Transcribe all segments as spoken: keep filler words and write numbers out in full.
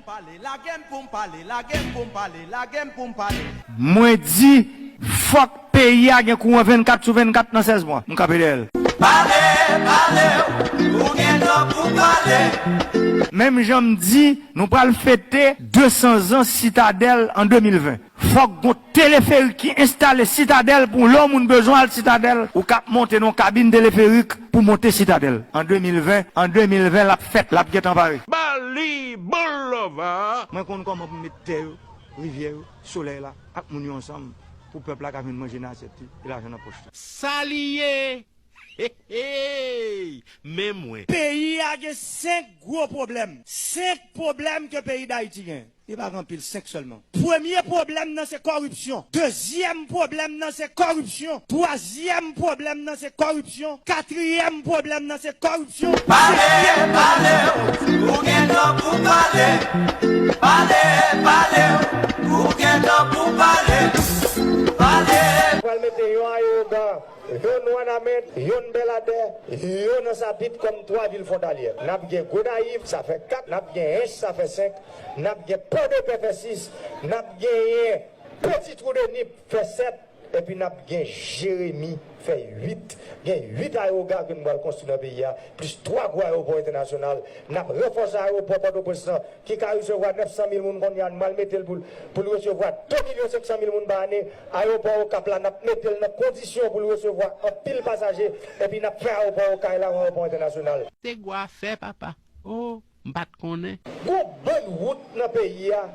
Pale, lage m pou m pale, lage m pou m pale, lage m pou m pale. Mwen di, fòk peyi a gen kouran vennkat sou vennkat nan sèz mwa. M kanpe dèyè l. Pale, pale, ou gen dwa pou pale. Menm jan m di, nou pral fete de san zan Sitadèl an de mil ven. Fòk gon teleferik ki enstale Sitadèl pou lè yon moun bezwen al Sitadèl, ou ka ap monte nan yon kabin teleferik pou monte Sitadèl. An de mil ven, an de mil ven, l ap fèt, l ap gentan pare. Bali Bulova. Mwen konn kòman pou m met tè yo, rivyè yo, solèy la, ak moun yo ansanm, pou pèp la ka vin manje nan asyèt li, e lajan nan pòch li. Sa li ye? He, he! Men mwen. Peyi a gen senk gwo pwoblèm. Senk pwoblèm ke peyi Dayiti gen. Li pa gen anpil, senk sèlman. Premye pwoblèm nan se kòripsyon. Dezyèm pwoblèm nan se kòripsyon. Twazyèm pwoblèm nan se kòripsyon. Katriyèm pwoblèm nan se kòripsyon. Pale, pale, ou gen dwa pou pale. Pale, pale, ou gen dwa pou pale. Pale. Pral mete yon ayewoga, yon Wanament, yon Bèladè, yon nan Sapit kòm twa vil fwontalyè. N ap gen Gonayiv, sa fè kat, n ap gen Ench, sa fè senk, n ap gen Pòdepè, fè sis, n ap genyen Peti Twou de Nip, fè sèt, epi n ap gen Jeremi, fè uit. Gen uit ayewoga ke nou pral konstwi nan peyi a, plis twa gwo ayewopò entènasyonal. N ap ranfòse ayewopò Pòtoprens lan, ki ka resevwa nèf san mil moun kounye a, nou pral mete l pou, pou l resevwa de milyon senk san mil moun pa ane. Ayewopò Okap la, n ap mete l nan kondisyon pou l resevwa anpil pasaje, epi n ap fè ayewopò Okay la yon ayewopò entènasyonal. Se gwo afè, papa. Oh, m pa t konnen. Gon bann wout nan peyi a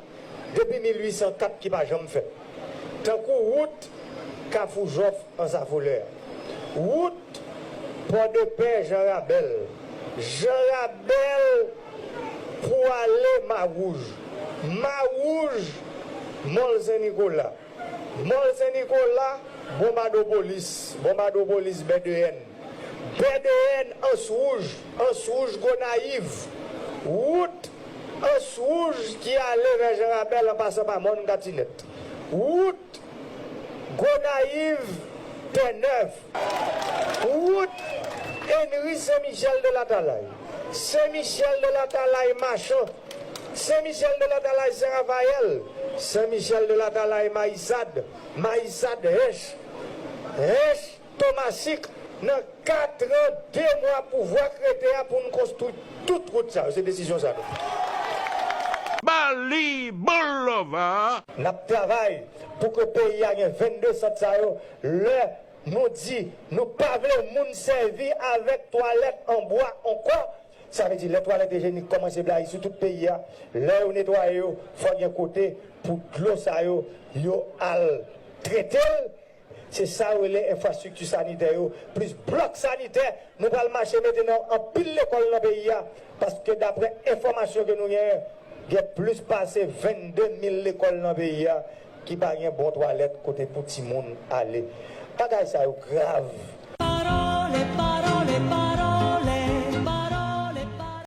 depi mil uit san kat ki pa janm fèt. Tankou wout Kafou Jòf Ansafolè, wout Pòdepè Jan Rabèl, Jan Rabèl pou ale Mawouj, Mawouj Mòl Sen Nikola, Mòl Sen Nikola Bonbadopolis, Bonbadopolis Bèdeyèn, Bèdeyèn Ans Wouj, Ans Wouj Gonayiv, wout Ans Wouj ki ale vè Jan Rabèl an pasan pa Mòn Katinèt, wout Gonayiv Tènèv, wout Henri Sen Michèl de Latalay, Sen Michèl de Latalay Machan, Sen Michèl de Latalay Sen Rafayèl, Sen Michèl de Latalay Mayisad, Mayisad Ench, Ench Tomasik, nan kat an, de mwa pouvwa k rete a pou n konstwi tout wout sa yo. Se desizyon sa nou pran. Bali Bulova. N ap travay pou ke peyi a gen vennde sant sa yo. Lè nou di nou pa vle moun sèvi avèk twalèt an bwa ankò, sa vle di lè twalèt ijyenik kòmanse blayi sou tout peyi a, lè yo netwaye yo, fò gen kote pou dlo sa yo, yo al trete l. Se sa yo rele enfrastrikti sanitè yo, plis blòk sanitè. Nou pral mache mete nan anpil lekòl nan peyi a, paske daprè enfòmasyon ke nou genyen, gen plis pase vennde mil lekòl nan peyi a ki pa gen bon twalèt kote pou timoun ale. Bagay sa yo grav. Parole, parole, parole.